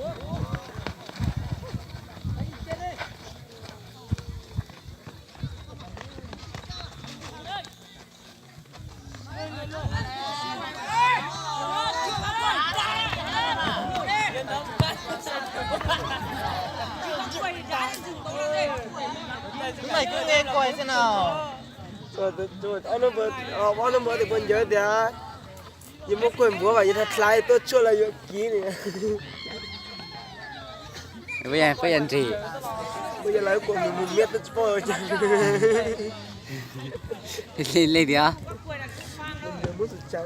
Tus no kuj nge kuj xwb no. Ob nub npawg tias puas ncaws tias yus muab kuaj npuav kom yus dhia dlhau tuaj tshuaj los yuav kiv li. Puab yog nrig. Puab yog lawv kuas mus mus miab twb tsis paub cas. Li tias muab txhua chaw.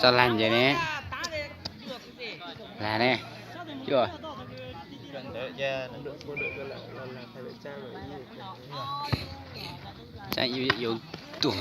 Tso lag nce ne. Lag ne. Cua. Tsa yuav tuag.